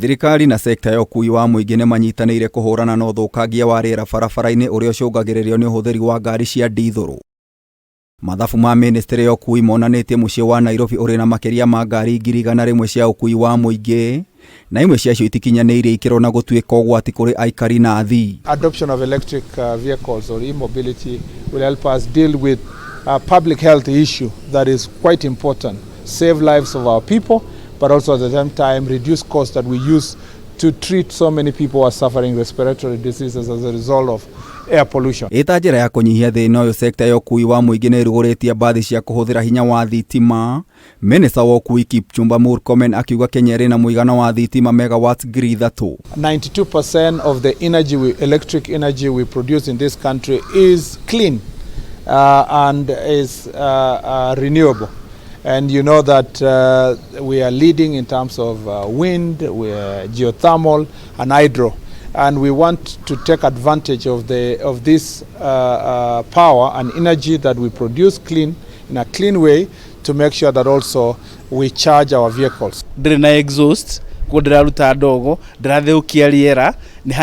Thirikari na sekta ya ũkui wa mũingĩ nĩ manyitanĩire kũhũrana na ũthũkangia wa rĩera barabara-inĩ ũrĩa ũcũngagĩrĩrio nĩ ũhũthĩri wa ngari cia ndithũrũ. Mathabu ma mĩnĩstrĩ ya ũkui monanĩtie mũciĩ wa Nairobi ũrĩ na makĩria ma ngari 100,000 cia ũkui wa mũingĩ na imwe ciacio itikinyanĩirie ikĩro na gũtuĩka ũgwati kũrĩ aikari na athii. Adoption of electric vehicles or e-mobility will help us deal with a public health issue that is quite important, save lives of our people, but also at the same time reduce costs that we use to treat so many people who are suffering respiratory diseases as a result of air pollution. Ĩta njĩra ya kũnyihia thĩna ũyũ, sekta ya ũkui wa mũingĩ nĩ ĩrugũrĩtie mbathi cia kũhũthĩra hinya wa thitima. Minista wa ũkui Kipchumba Murkomen akiuga Kenya ĩrĩ na mũigana wa thitima megawatts 3,000. 92% of the energy we, electric energy we produce in this country is clean and is renewable. And you know that we are leading in terms of wind, we are geothermal and hydro. And we want to take advantage of this power and energy that we produce clean in a clean way to make sure that also we charge our vehicles. Ndĩrĩ na exhaust, kuo ndĩraruta ndogo, ndĩrathũkia rĩera, nĩ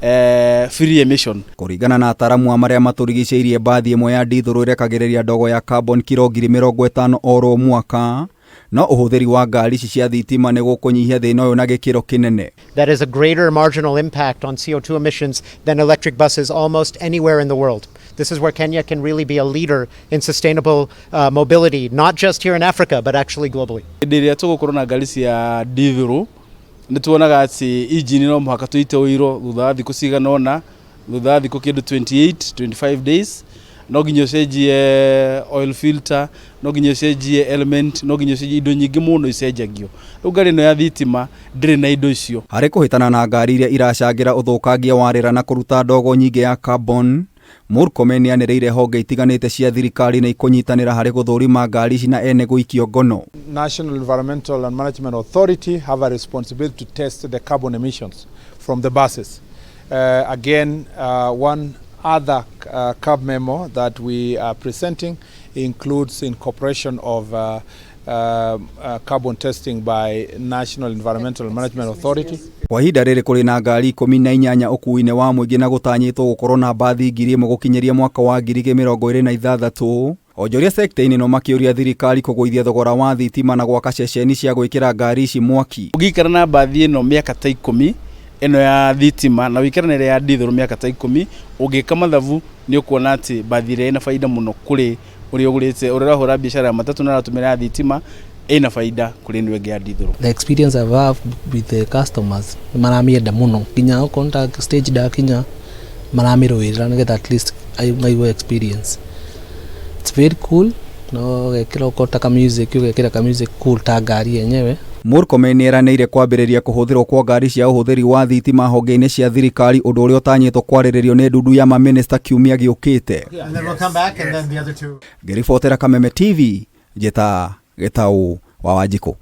100% free emission. Kũringana na ataramu a marĩa matũrigicĩirie, mbathi ĩmwe ya ndithũrũ ĩrekagĩrĩria ndogo ya carbon kiro 50,000 oro mwaka, no ũhũthĩri wa ngari ici cia thitima nĩ gũkũnyihia thĩna ũyũ na gĩkĩro kĩnene. That is a greater marginal impact on CO2 emissions than electric buses almost anywhere in the world. This is where Kenya can really be a leader in sustainable mobility, not just here in Africa, but actually globally. Hĩndĩ ĩrĩa tũgũkorwo na ngari cia ndithũrũ, nĩ tuonaga atĩ injini no mũhaka tũite ũiro thutha wa thikũ cigana ũna, thutha wa thikũ kĩndũ 28 25 days, no nginya ũcenjie oil filter, no nginya ũcenjie element, no nginya ũcenjie indo nyingĩ mũno icenjagio. Rĩu ngari ĩno ya thitima ndĩrĩ na indo icio. Harĩ kũhĩtana na ngari iria iracangĩra ũthũkangia wa rĩera na kũruta ndogo nyingĩ ya carbon, Murkomen nĩanĩrĩire honge itiganĩte cia thirikari nĩ ikũnyitanĩra harĩ gũthũrima ngari ici na ene gũikio ngono. National Environmental and Management Authority have a responsibility to test the carbon emissions from the buses. Again, one other CAB memo that we are presenting includes incorporation of carbon testing by National Environmental Management Authority. Kwa ihinda rĩrĩ kũrĩ na ngari 18 ũkuui-inĩ wa mũingĩ na gũtanyĩtwo gũkorwo na mbathi 1,000 gũkinyĩria mwaka wa 2026. Onjoria sekta-inĩ no makĩũria thirikari kũgũithia thogora wa thitima na gwaka ceceni cia gwĩkĩra ngari ici mwaki. Ũngĩikara na mbathi ĩno mĩaka ta 10 ĩno ya thitima na ũikare na ĩrĩa ya ndithũrũ mĩaka ta 10, ũngĩka mathabu nĩ ũkuona atĩ mbathi ĩrĩa ĩna baida mũno kũrĩ ũrĩa ũgũrĩte, ũrĩa ũrahũra biacara ya matatũ na ũratũmĩra ya thitima, ĩna baida kũrĩ ĩno ĩngĩ ya ndithũrũ. The experience I've have with the customers, nĩ maramĩenda mũno, nginya okorwo nĩ ta stage ndakinya maramĩrũĩrĩra nĩgetha at least maigue experience. It's very cool, no ũgekĩra okorwo ta ka music, ũgekĩra ka music cool ta ngari yenyewe. Murkomen nĩeranĩire kwambĩrĩria kũhũthĩrwo kwa ngari cia ũhũthĩri wa thitima honge-inĩ cia thirikari, ũndũ ũrĩa ũtanyĩtwo kwarĩrĩrio nĩ ndundu ya mamĩnĩsta kiumia gĩũkĩte. And then we'll come back and then the other two. Ngĩribotera Kameme TV, njĩta Gĩtaũ wa Wanjikũ.